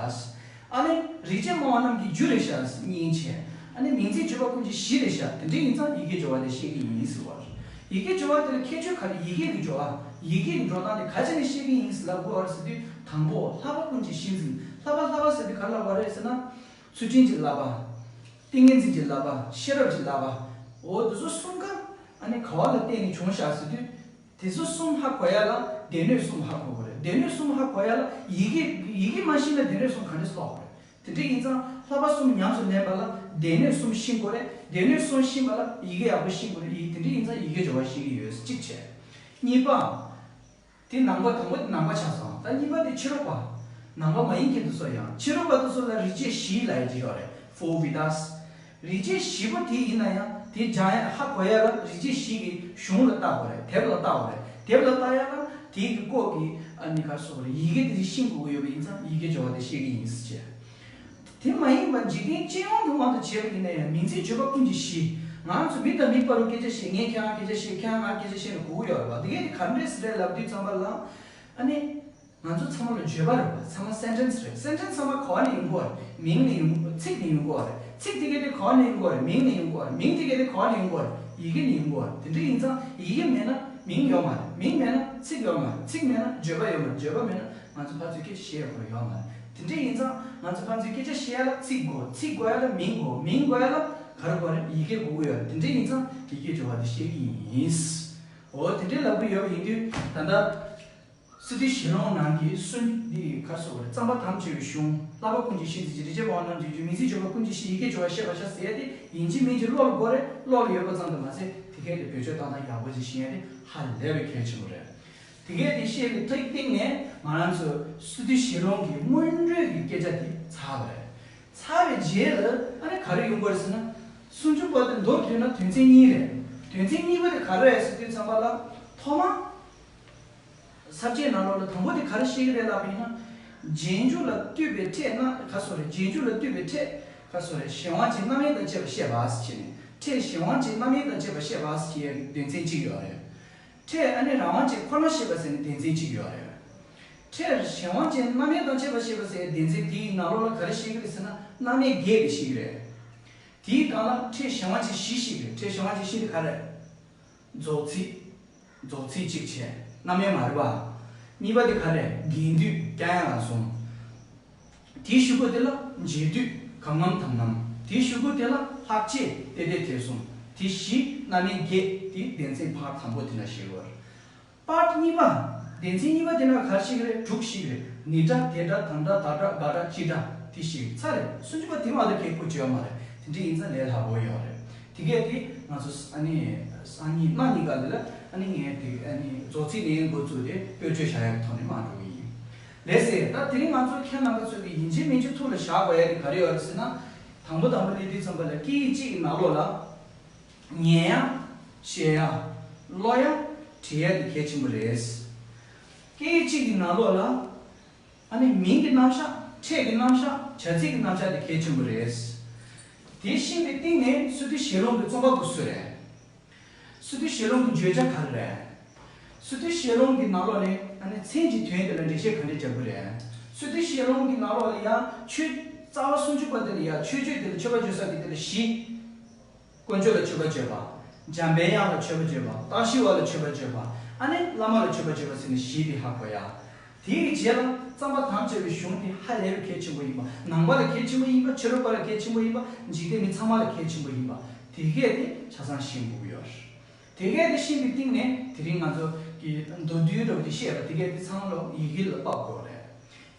ཨ་ནི་རིག་བྱེད་སྨྲ་བ་རྣམས་ཀྱི་རྒྱུ་རེད་ཤག། གཉིས་བྱས། ཨ་ནི་མིང་ཚིག་བརྗོད་པ་ཀུན་གྱི་གཞི་རེད་ཤག། དེ་འདྲ་ཡིན་ཙང་ཡི་གེ་སྦྱོར་བ་དེ་ཤེས་ཀྱི་ཡིན་ཟེར་བ་རེད། ཡི་གེ་སྦྱོར་བ་དེ་ལ་ཁྱད་ཆོས་ག་རེ། ཡི་གེ་གི་སྦྱོར་བ། ཡི་གེ་གི་འགྲོ་སྟངས་དེ་ག་ཅི་ནས་ཤེས་ཀྱི་ཡིན་ཟེར་ལབ་དགོས་པ་རེད་ཟེར་དུས། དང་པོ་ལྷག་པ་ཀུན་གྱི་གཞི་འཛིན། ལྷག་པ། ལྷག་པ་ཟེར་དུས་ག་རེ་ལབ་པ་རེད་ཟེར་ན། ཚུལ་ཁྲིམས་ཀྱི་བསླབ་པ། ཏིང་ངེ་འཛིན་གྱི་བསླབ་པ། ཤེས་རབ་ཀྱི་བསླབ་པ། འོ་དེ་ཚོ་གསུམ་ཀ་ཨ་ནི་ག་བ་ལ་བརྟེན་ནས་བྱུང་ཤག་ཟེར་དུས། དེ་ཚོ་གསུམ་ཧ་གོ་ཡ་ལ་སྡེ་སྣོད་གསུམ་ཧ་གོ་དགོས་རེད། སྡེ་སྣོད་གསུམ་ཧ་གོ་ཡ་ལ་ཡི་གེ། ཡི་གེ་མ་ཤེས་ན་སྡེ་སྣོད་གསུམ་ག་འདྲས་རྟོགས་དགོས་རེད། དེ་འདྲ་ཡིན་ཙང་ལྷག་པ་གསུམ་ཉམས་སུ་ལེན་པ་ལ་སྡེ་སྣོད་གསུམ་ཤེས་དགོས་རེད། སྡེ་སྣོད་གསུམ་ཤེས་པ་ལ་ཡི་གེ་ཡག་པོ་ཤེས་དགོས་རེད། ཡི་དེ་འདྲ་ཡིན་ཙང་ཡི་གེ་སྦྱོར་བ་ཤེས་ཀྱི་ཡོད། གཅིག་བྱས། གཉིས་པ། དེ་ནང་པ། དང་པོ་དེ་ནང་པ་ཆགས་སོང་། ད་གཉིས་པ་དེ་ཕྱི་རོལ་པ། ནང་པ་མ་ཡིན་མཁན་དེ་ཚོ་ཡང་། ཕྱི་རོལ་པ་དེ་ཚོ་ལ་རིག་བྱེད་བཞི་ལབ་ཡ་དེ་ཡོད་རེད། Four Vedas། རིག་བྱེད་བཞི་པོ་དེ་ཡིན་ན་ཡང་དེ་སྦྱང་ཡ་ཧ་གོ་ཡ་ལ་རིག་བྱེད་བཞི་གི་གཞུང་ལ་བལྟ་དགོས་རེད། དེབ་ལ་བལྟ་དགོས་རེད། དེབ་ལ་བལྟ་ཡ་ལ་དེ་གི་སྐོར་གྱི་ཨ་ནི་ག་རེ་ཟེར་དགོས་རེད། ཡི་གེ་དེ་ཤེས་དགོས་ཀྱི་ཡོད་པ་ཡིན་ཙང་ཡི་གེ་སྦྱོར་བ་དེ་ཤེས་ཀྱི་ཡིན་ཟེར་བྱས། དེ་མ་ཡིན་པ་འཇིག་རྟེན་སྤྱི་ཡོངས་ཀྱི་དབང་དུ་བྱས་པ་ཡིན་ན་ཡང་མིང་ཚིག་བརྗོད་པ་ཀུན་གྱི་གཞི། ང་ཚོ་མི་དང་མི་བར་དུ་སྐད་ཆ་བཤད། ངས་ཁྱེད་རང་སྐད་ཆ་བཤད། ཁྱེད་རང་ང་སྐད་ཆ་བཤད་ན་གོ་གི་ཡོད་རེད་བ། དེ་གས་དེ་ག་འདྲས་སེ་རེད་ལབ་དུས་ཙམ་པ་ལ། ཨ་ནི། ང་ཚོ་ཚང་མ་ལ་བརྗོད་པ་རེད་བ། ཚང་མ་སེན་ཊེན་སི་རེད། སེན་ཊེན་སི་ཚང་མ་ག་བ་ནས་ཡོང་གི་ཡོད་རེད། མིང་ནས་ཡོང་། ཚིག་ནས་ཡོང་གི་ཡོད་རེད། ཚིག་དེ་གས་དེ་ག་བ་ནས་ཡོང་གི་ཡོད་རེད། མིང་ནས་ཡོང་གི་ཡོད་རེད། མིང་དེ་གས་དེ་ག་བ་ནས་ཡོང་གི་ཡོད་རེད། ཡི་གེ་ནས་ཡོང་གི་ཡོད་རེད། དེ་འདྲ་ཡིན་ཙང་ཡི་གེ་མེད་ན་མིང་ཡོད་མ་རེད། མིང་མེད་ན་ཚིག་ཡོད་མ་རེད། ཚིག་མེད་ན་བརྗོད་པ་ཡོད་མ་རེད། བརྗོད་པ་མེད་ན་ང་ཚོ་ཕར་ཚུར་སྐད་ཆ་བཤད་ཡ་ཁོ་རང་ཡོད་མ་རེད། དེ་འདྲ་ཡིན་ཙང་ང་ཚོ་ཕར་ཚུར་སྐད་ཆ་བཤད་ཡ་ལ་ཚིག་དགོས། ཚིག་དགོས་ཡ་ལ་མིང་དགོས། མིང་དགོས་ཡ་ལ་ག་རེ་དགོས་རེད། ཡི་གེ་དགོས་ཀྱི་ཡོད་རེད། དེ་འདྲ་ཡིན་ཙང་ཡི་གེ་སྦྱོར་བ་དེ་ཤེས་ཀྱི་ཡིན། འོ་དེ་འདྲའི་ལབ་ཀྱི་ཡོད་པ་ཡིན་དུས་ད་ལྟ་སི་ཏུ་ཞལ་ལུང་ནང་གི་སུན་འདི་ག་རེ་ཟེར་དགོས་རེད། རྩོམ་པར་དམ་བཅའ་བའི་གཞུང་། བསླབ་པ་ཀུན་གྱི་གཞི་འཛིན་ཅིང་། རིག་བྱེད་སྨྲ་བ་རྣམས་ཀྱི་རྒྱུ། མིང་ཚིག་བརྗོད་པ་ཀུན་གྱི་གཞི། ཡི་གེ་སྦྱོར་བ་ཤེས་པར་བྱ་ཟེར་ཡ་དེ་ཡིན་གཅིག་མིན་གཅིག་བློ་ལ་དགོས་རེད། བློ་ལ་ཡོད་པ་ཙམ་དུ་མ་ཟད་དེ་གས་དེ་བེད་སྤྱོད་བཏང་སྟངས་ཡག་པོ་ཅིག་ཤེས་ཡ་དེ་ཧ་ལས་པའི་གལ་ཆེན་པོ་རེད། དེ་གས་དེ་ཤེས་པའི་ཐིག་སྟེང་ནས་ང་རང་ཚོ་སི་ཏུ་ཞལ་ལུང་གི་སྔོན་འགྲོའི་གི་སྐད་ཆ་དེ་ཚར་བ་རེད། ཚར་བའི་རྗེས་ལ་ ཨ་ནི་ག་རེ་ཡོང་དགོས་རེད་ཟེར་ན། སུམ་ཅུ་པ་དེ་མདོར་བསྡུས་ན་དོན་ཚན་གཉིས་རེད། དོན་ཚན་གཉིས་པ་དེ་ག་རེ་རེད་ཟེར་དུས་ཙམ་པ་ལ། ཐོག་མ། ས་བཅད་ནང་ལོགས་ལ་དང་པོ་དེ་ག་རེ་བཤད་ཀྱི་རེད་ལབ་པ་ཡིན་ན། རྗེས་འཇུག་ལ་ལྟོས་པའི་ཕྲད་རྣམ་ག་སོ་རེད། རྗེས་འཇུག་ལ་ལྟོས་པའི་ཕྲད་ག་སོ་རེད། གཞན་དབང་ཅན་རྣམ་དབྱེ་དང་བཅས་པ་བཤད་པ་ཟེར་བྱས་ནས། ཕྲད་གཞན་དབང་ཅན་རྣམ་དབྱེ་དང་བཅས་པ་བཤད་པ་ཟེར་བའི་དོན་ཚན་གཅིག་ཡོད་རེད། ཕྲད་ཨ་ནི་རང་དབང་ཅན་ཁོ་ན་བཤད་པ་ཟེར་ནས་དོན་ཚན་གཅིག་ཡོད་རེད། ཕྲད་གཞན་དབང་ཅན་རྣམ་དབྱེ་དང་བཅས་པ་བཤད་པ་ཟེར་བའི་དོན་ཚན་དེའི་ནང་ལོགས་ལ་ག་རེ་བཤད་ཀྱི་རེད་ཟེར་ན། རྣམ་དབྱེ་བརྒྱད་དེ་བཤད་ཀྱི་རེད། དེའི་སྒང་ལ་ཕྲད་གཞན་དབང་ཅན་བཞི་བཤད་ཀྱི་རེད། ཕྲད་གཞན་དབང་ཅན་བཞི་དེ་ག་རེ་རེད། རྫོགས་ཚིག་རྫོགས་ཚིག་གཅིག་བྱས། རྣམ་དབྱེ་མ་རེད་པ། གཉིས་པ་དེ་ག་རེ་རེད། རྒྱན་སྡུད་སྐྱ་ཡང་ལ་གསུམ། དེའི་གཞུག་གུ་དེ་ལ་འབྱེད་སྡུད་གམ་ངམ་དམ་ནམ། དེའི་གཞུག་གུ་དེ་ལ་ལྷག་བཅས་ཏེ་ཏེ་དེ་གསུམ། དེ་བཞི་རྣམ་དབྱེ་བརྒྱད་དེ་དོན་ཚན་ཕར་དང་པོ་དེ་ན་བཤད་ཡོད་རེད། པར་གཉིས་པ། དོན་ཚན་གཉིས་པ་དེ་ན་ག་རེ་བཤད་ཀྱི་རེད། དྲུག་བཤད་ཀྱི་རེད། ནི་སྒྲ་དེ་སྒྲ་དང་སྒྲ་བདག་སྒྲ་དགག་སྒྲ་སྤྱི་སྒྲ་དེ་བཤད་ཀྱི་ཚར་རེད། སུམ་ཅུ་པ་དེ་མ་གཏོགས་གལ་ཁུ་བྱེད་ཡ་མ་རེད། དེ་འདྲ་ཡིན་ཙང་ལས་སླ་པོ་ཡོད་རེད། དེ་གས་དེ་ང་ཚོ་ཨ་ནི་སང་ཉིན་གནངས་ཉིན་ག་ལ་ལ་ཨ་ནི་ངས་དེ་ཨ་ནི་རྫོགས་ཚིག་ནས་འགོ་བཙུགས་ཏེ་དཔེར་བརྗོད་བྱ་ཡག་གི་ཐོག་ནས་མ་འགྲོ་གི་ཡིན། ལགས་སེ། ད་དེ་རིང་ང་ཚོ་ཁྱེད་རྣམ་པ་ཚོ་གི་ཡིན་གཅིག་མིན་གཅིག་ཐུགས་ལ་བཞག་དགོས་ཡ་དེ་ག་རེ་ཡོད་རེད་ཟེར་ན། དང་པོ་དང་པོ་སླེབས་དུས་ཙམ་པ་ལ་སྐད་ཡིག་གཅིག་གི་ནང་ལོགས་ལ། ཉན་ཡ། བཤད་ཡ། ཀློག་ཡ། བྲིས་ཡ་དེ་གལ་ཆེན་པོ་རེད། སྐད་ཡིག་གཅིག་གི་ནང་ལོགས་ལ། ཨ་ནི་མིང་གི་རྣམ་གཞག་ཕྲད་ཀྱི་རྣམ་གཞག་བྱ་ཚིག་གི་རྣམ་གཞག་དེ་གལ་ཆེན་པོ་རེད། དེ་ཤེས་པའི་སྟེང་ནས་སི་ཏུ་ཞལ་ལུང་གི་རྩོམ་པ་པོ་སུ་རེད། སི་ཏུ་ཞལ་ལུང་གི་བརྗོད་བྱ་ག་རེ་རེད། སི་ཏུ་ཞལ་ལུང་གི་ནང་ལོགས་ནས་ཨ་ནི་མཚན་གྱི་དོན་དེ་ལ་འགྲེལ་བཤད་ག་འདྲས་རྒྱག་གི་རེད། སི་ཏུ་ཞལ་ལུང་གི་ནང་ལོགས་ལ་ཡང་ཆོས་རྩ་བ་སུམ་ཅུ་པ་དེ་ལ་ཡང་མཆོད་བརྗོད་དེ་ལ་མཆོད་པ་བརྗོད་ས་དེ་དེ་ལ་བཞི། དཀོན་མཆོག་ལ་མཆོད་པ་བརྗོད་པ། འཇམ་པའི་དབྱངས་ལ་མཆོད་པ་བརྗོད་པ། རྟག་ཞི་བ་ལ་མཆོད་པ་བརྗོད་པ། ཨ་ནི་བླ་མ་ལ་མཆོད་པ་བརྗོད་པ་ཟེར་ནས་བཞི་དེ་ཧ་གོ་ཡ། དེའི་རྗེས་ལ་རྩོམ་པ་དང་བཅས་པའི་གཞུང་དེ་ཧ་ལས་པའི་གལ་ཆེན་པོ་ཡིན་པ། ནང་པ་ལ་གལ་ཆེན་པོ་ཡིན་པ། ཕྱི་རོལ་པ་ལ་གལ་ཆེན་པོ་ཡིན་པ། འཇིག་རྟེན་མི་ཚང་མ་ལ་གལ་ཆེན་པོ་ཡིན་པ། དེ་གས་དེ་ཆ་ཚང་ཤེས་དགོས་ཀྱི་ཡོད་རེད། དེ་གས་དེ་ཤེས་པའི་སྟེང་ནས་དེ་རིང་ང་ཚོ་གི་མདོར་བསྡུས་འདྲ་བོ་དེ་བཤད་པ་དེ་གས་དེ་ཚང་མ་ལོ་ཡི་གེ་ལ་ཕབ་དགོས་རེད།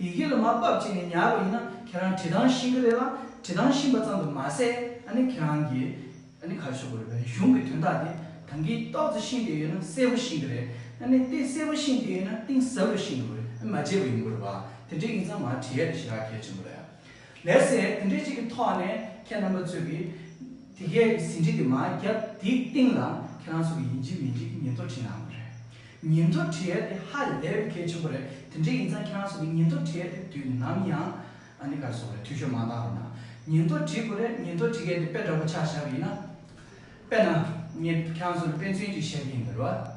ཡི་གེ་ལ་མར་ཕབ་བྱས་ནས་ཉར་བ་ཡིན་ན་ཁྱེད་རང་བྲིས་སྟངས་ཤེས་ཀྱི་རེད་ལ། བྲིས་སྟངས་ཤེས་པ་ཙམ་དུ་མ་ཟད་ཨ་ནི་ཁྱེད་རང་གི་ཨ་ནི་ག་རེ་ཞུ་དགོས་རེད་པས། གཞུང་གི་དོན་དག་དེ་ད་གིན་ཏོག་ཙམ་ཤེས་བསྡད་ཡོད་ན་གསལ་པོ་ཤེས་ཀྱི་རེད། ཨ་ནི་དེ་གསལ་པོ་ཤེས་བསྡད་ཡོད་ན་གཏིང་ཟབ་རུ་ཤེས་དགོས་རེད། ཨ་མ་བརྗེད་པ་ཡོང་གི་རེད་པ། དེ་འདྲའི་ཡིན་ཙང་མར་བྲིས་ཡ་དེ་ཞེ་དྲག་གལ་ཆེན་པོ་རེད། ལགས་སེ། དེ་འདྲའི་ཅིག་གི་ཐོག་ནས་ཁྱེད་རྣམ་པ་ཚོས་ཀྱིས་དེ་གའི་ཟིན་བྲིས་དེ་མར་བརྒྱབ། དེའི་སྟེང་ལ་ཁྱེད་རང་ཚོ་གིས་ཡིན་གཅིག་མིན་གཅིག་ཉིན་ཐོ་བྲིས་གནང་དགོས་རེད། ཉིན་ཐོ་བྲིས་ཡ་དེ་ཧ་ལས་པའི་གལ་ཆེན་པོ་རེད། དེ་འདྲ་ཡིན་ཙང་ཁྱེད་རང་ཚོ་གིས་ཉིན་ཐོ་བྲིས་ཡ་དེ་དུས་ནམ་ཡང་ཨ་ནི་ག་རེ་ཟེར་དགོས་རེད། འཐུས་ཤོར་མ་བཏང་རོགས་གནང་། ཉིན་ཐོ་བྲིས་དགོས་རེད། ཉིན་ཐོ་བྲིས་མཁན་དེ་དཔེ་འདྲ་པོ་ཆ་བཞག་པ་ཡིན་ན། དཔེར་ན་ངས་ཁྱེད་རང་ཚོ་ལ་དཔེ་མཚོན་ཅིག་བཤད་ཀྱི་ཡིན་པ་རེད་པ།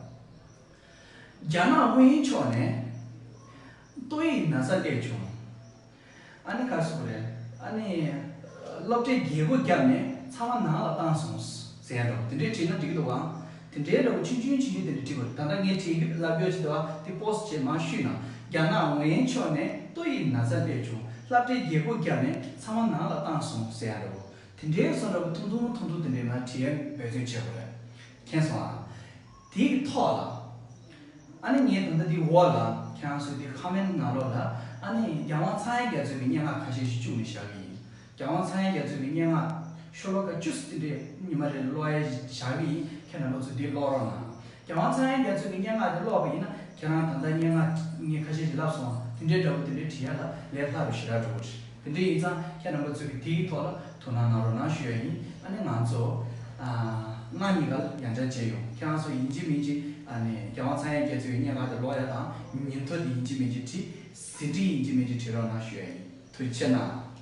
རྒྱ་ནག་དབུས་གཞུང་ཕྱོགས་ནས་ཏོག་དབྱིབས་ན་ཚ་སླེབས་བྱུང་། ཨ་ནི་ག་རེ་ཟེར་དགོས་རེད། ཨ་ནི་སློབ་གྲྭའི་རྒྱལ་སྒོ་བརྒྱབ་ནས་ཚང་མ་ནང་ལ་བཏང་སོང་ཟེར་ཡ་འདྲ་པོ་དེ་འདྲས་བྲིས་ན་འགྲིག་གི་འདུག་གམ། དེ་འདྲའི་འདྲ་པོ་ཆུང་ཆུང་ཆུང་ཆུང་དེ་འདྲས་བྲིས་པ་རེད། ད་ལྟ་ངས་བྲིས་ཡོད་ལབ་རྒྱུ་ཞིག་འདུག་ག། དེ་པོ་སི་ཊི་བྱས་མར་བཤུས་ན། རྒྱ་ནག་དབུས་གཞུང་ཕྱོགས་ནས་ཏོག་དབྱིབས་ན་ཚ་སླེབས་བྱུང་། སློབ་གྲྭའི་རྒྱལ་སྒོ་བརྒྱབ་ནས་ཚང་མ་ནང་ལ་བཏང་སོང་ཟེར་ཡ་འདྲ་པོ། དེ་འདྲའི་བཟོ་འདྲ་པོ་ཐུང་ཐུང་ཐུང་ཐུང་དེ་འདྲའི་མར་བྲིས་ཡ་འབད་བརྩོན་བྱེད་དགོས་རེད། མཁྱེན་སོང་ཨ། དེའི་ཐོག་ལ། ཨ་ནི་ངས་ད་ལྟ་འདིའི་འོག་ལ་ཁྱེད་རང་ཚོའི་འདི་ཁོ་མེན་ཊི་ནང་ལོགས་ལ་ཨ་ནི་རྒྱལ་དབང་ཚངས་དབྱངས་རྒྱ་མཚོ་གི་སྙན་ངག་ཁ་ཤས་ཤིག་བཅུག་ནས་བཞག་གི་ཡིན། རྒྱལ་དབང་ཚངས་དབྱངས་རྒྱ་མཚོ་གི་སྙན་ངག་ཤོ་ལོ་ཀ་བཅུ་ཙམ་དེ་འདྲས་ཉི་མ་རེ་ཀློག་ཡ་བཞག་གི་ཡིན། ཁྱེད་རྣམ་པ་ཚོ་འདི་ཀློག་རོགས་གནང་། རྒྱལ་དབང་ཚངས་དབྱངས་རྒྱ་མཚོ་གི་སྙན་ངག་དེ་ཀློག་པ་ཡིན་ན་ཁྱེད་རང་ད་ལྟ་སྙན་ངག་ངས་ཁ་ཤས་ཤིག་ལབ་སོང་། དེ་འདྲའི་འདྲ་པོ་དེ་འདྲའི་བྲིས་ཡ་ལ་ལས་སླ་རུ་ཞེ་དྲག་འགྲོ་གི་རེད། དེ་འདྲ་ཡིན་ཙང་ཁྱེད་རྣམ་པ་ཚོས་ཀྱིས་དེའི་ཐོག་ལ་ཐུགས་སྣང་གནང་རོགས་གནང་ཞུ་ཡ་ཡིན། ཨ་ནི་ང་ཚོ་ཨ་གནངས་ཉིན་ཀ་ལ་ཡང་བསྐྱར་མཇལ་ཡོང་། ཁྱེད་རང་ཚོ་ཡིན་གཅིག་མིན་གཅིག་ཨ་ནི་རྒྱལ་དབང་ཚངས་དབྱངས་རྒྱ་མཚོའི་སྙན་ངག་དེ་ཀློག་ཡ་དང་། ཉིན་ཐོ་དེ་ཡིན་གཅིག་མིན་གཅིག་བྲིས། ཟིན་བྲིས་ཡིན་གཅིག་མིན་གཅིག་བྲིས་རོགས་གནང་ཞུ་ཡ་ཡིན། ཐུགས་རྗེ་ཆེ་གནང་།